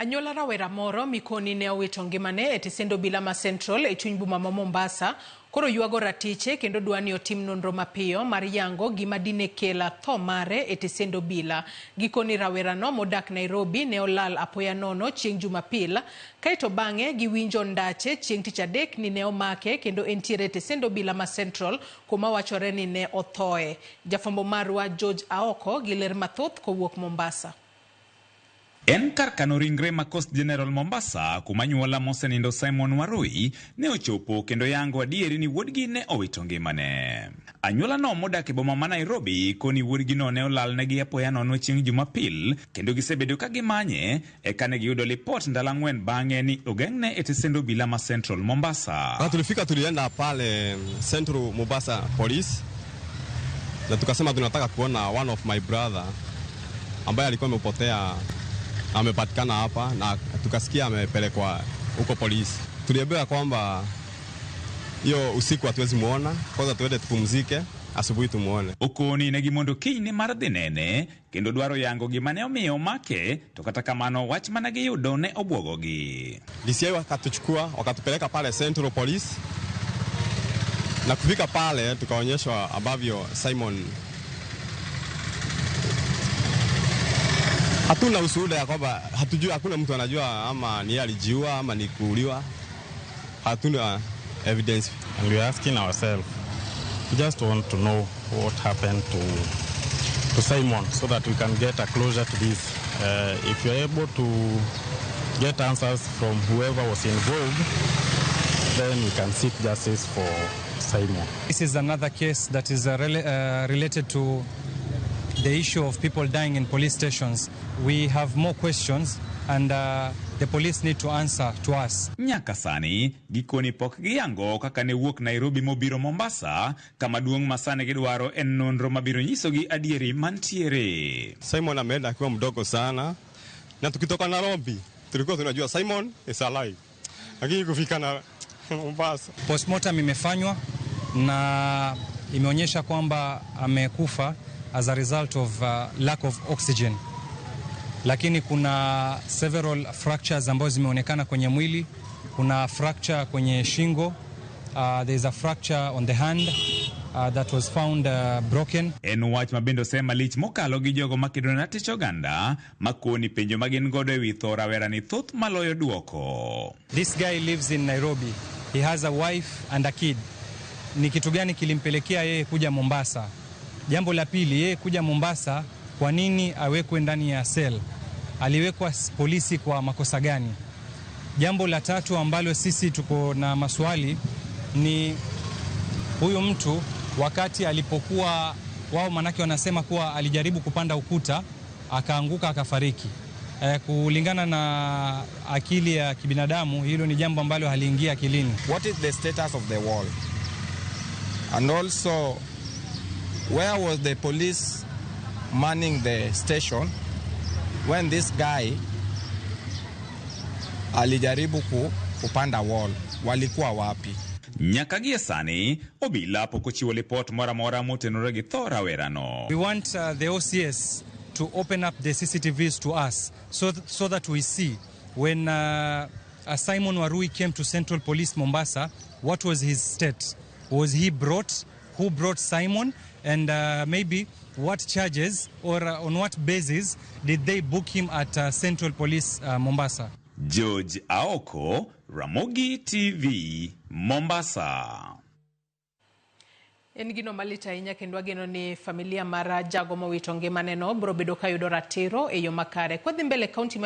Anyuola rawera moro mikoni ne owito ngimane e tesend obila ma Central e chuny boma ma Mombasa koro ywago ratiche kendo dwa ni otim nonro mapiyo mar yango gima dine kela tho mare e tesend obila. Gikoni rawerano modak Nairobi ne olal apoya nono chieng' Jumapil kaeto bang'e giwinjo ndache chieng' Tich Adek ni ne omake kendo entiere e tesend obila ma Central kuma wachore ni ne othoe. Jafwambo marwa George Aoko gi ler mathoth kowuok Mombasa. En kar kano ringre ma Coast General Mombasa kuma anyuola mosenindo Simon Warui ne ochopo kendo yango adieri ni wuodgi ne owito ngimane. Anyuola no modak e boma ma Nairobi koni wuodgi no ne olalnegi apoya nono chieng' Jumapil kendo gisebedo ka gimanye eka ne giyudo lipot ndalo ang'wen bang'e ni ogeng'ne e tesend obila ma Central Mombasa. Na tulifika tulienda pale Central Mombasa Police na tukasema tunataka kuona one of my brother ambaye alikuwa amepotea, amepatikana hapa na tukasikia amepelekwa huko polisi. Tuliambiwa kwamba hiyo usiku hatuwezi muona, kwanza tuende tupumzike, asubuhi tumuone. Okoni ne gimondo kinyne mar dhi nene kendo dwaro yango gima ne omiyo omake to kata kamano wach mane giyudo ne obwogogi. DCI wakatuchukua wakatupeleka pale Central Police na kufika pale tukaonyeshwa ambavyo Simon, hatuna ushuhuda ya kwamba hatujui, hakuna mtu anajua ama ni yeye alijiua ama ni kuuliwa, hatuna evidence. And we are asking ourselves, we just want to know what happened to Simon so that we can get a closure to this. If you're able to get answers from whoever was involved, then we can seek justice for Simon. This is another case that is related to the issue of people dying in police stations. We have more questions and the police need to answer to us. Nyaka sani gikoni pok giyango kaka ne wuok Nairobi mobiro Mombasa kama duong' ma sani gidwaro en nonro mabiro nyisogi adieri mantiere. Simon ameenda akiwa mdogo sana, na tukitoka Nairobi tulikuwa tunajua Simon is alive, lakini kufika na Mombasa Postmortem imefanywa na imeonyesha kwamba amekufa as a result of lack of oxygen, lakini kuna several fractures ambazo zimeonekana kwenye mwili. Kuna fracture kwenye shingo, there is a fracture on the hand that was found broken. En wach ma bende osem malich mokalo gi jogo makedo ne ratich oganda makoni penjo ma gin godo e wi tho rawerani thoth maloyo duoko. This guy lives in Nairobi. He has a wife and a kid. Ni kitu gani kilimpelekea yeye kuja Mombasa? Jambo la pili, yeye kuja Mombasa, kwa nini awekwe ndani ya cell? Aliwekwa polisi kwa makosa gani? Jambo la tatu ambalo sisi tuko na maswali ni huyu mtu wakati alipokuwa wao, manake wanasema kuwa alijaribu kupanda ukuta akaanguka akafariki. Kulingana na akili ya kibinadamu hilo ni jambo ambalo haliingia akilini. What is the status of the wall? And also, where was the police manning the station when this guy alijaribu kupanda wall? Walikuwa wapi? Nyaka gie sani obila pok ochiwo lipot moro amora motenore gi tho rawerano. We want the OCS to open up the CCTVs to us so that we see when Simon Warui came to Central Police Mombasa, what was his state? Was he brought? Who brought Simon? And maybe what charges or on what basis did they book him at Central Police Mombasa? George Aoko, Ramogi TV, Mombasa. En gino malit ahinya kendo ageno ni familia mar jago mowito ngimaneno biro bedo ka yudo ratiro e yo makare. Kwadhi mbele kaunti ma